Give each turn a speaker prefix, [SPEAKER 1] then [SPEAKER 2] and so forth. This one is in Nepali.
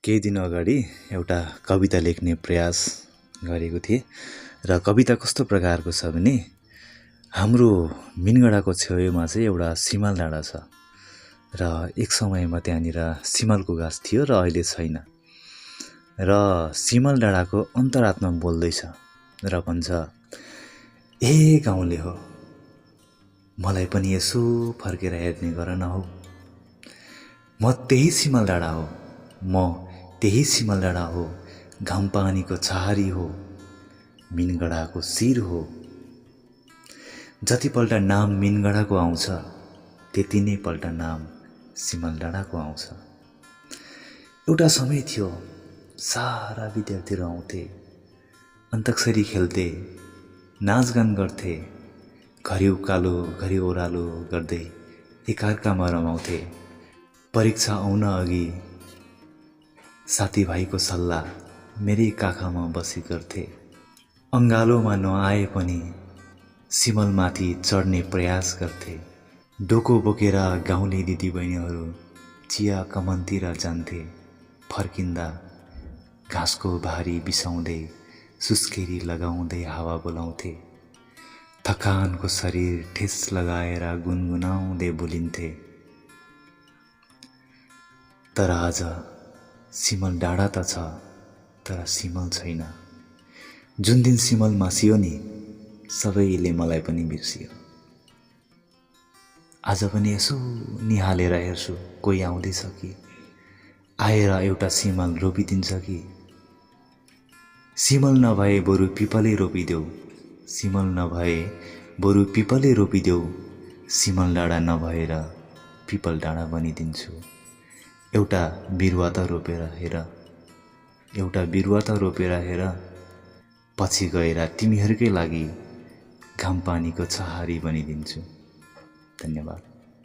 [SPEAKER 1] केही दिन अगाडि एउटा कविता लेख्ने प्रयास गरेको थिएँ र कविता कस्तो प्रकारको छ भने हाम्रो मिनगडाको छेउमा चाहिँ एउटा सिमल डाँडा छ र एक समयमा त्यहाँनिर सिमलको गाछ थियो र अहिले छैन र सिमल डाँडाको अन्तरात्मा बोल्दैछ र भन्छ, ए गाउँले हो, मलाई पनि यसो फर्केर हेर्ने गर न हौ। म त्यही सिमल डाँडा हो, म त्यही सिमल डाँडा हो, घाम पानीको छहारी हो, मिनगडाको शिर हो। जतिपल्ट नाम मिनगडाको आउँछ त्यति नै पल्ट नाम सिमल डाँडाको आउँछ। एउटा समय थियो, सारा विद्यार्थीहरू आउँथे, अन्ताक्षरी खेल्थे, नाचगान गर्थे, घरि उकालो घरि ओह्रालो गर्दै एकार्कामा रमाउँथे। परीक्षा आउन अघि साथीभाइको सल्लाह मेरै काखमा बसी गर्थे। अङ्गालोमा नआए पनि सिमलमाथि चढ्ने प्रयास गर्थे। डोको बोकेर गाउँले दिदीबहिनीहरू चिया कमानतिर जान्थे। फर्किँदा घाँसको भारी बिसाउँदै सुस्केरी लगाउँदै हावा बोलाउँथे। थकानको शरीर ठेस लगाएर गुनगुनाउँदै बोलिन्थे। तर आज सिमल डाँडा त छ, तर सिमल छैन। जुन दिन सिमल मासियो नि, सबैले मलाई पनि बिर्सियो। आज पनि यसो निहालेर हेर्छु, कोही आउँदैछ कि, आएर एउटा सिमल रोपिदिन्छ कि। सिमल नभए बरु पिपलै रोपिदेऊ, सिमल नभए बरु पिपलै रोपिदेऊ। सिमल डाँडा नभएर पिपल डाँडा बनिदिन्छु। एउटा बिरुवा त रोपेर हेर, एउटा बिरुवा त रोपेर हेर। पछि गएर तिमीहरूकै लागि घाम पानीको छहारी बनिदिन्छु। धन्यवाद।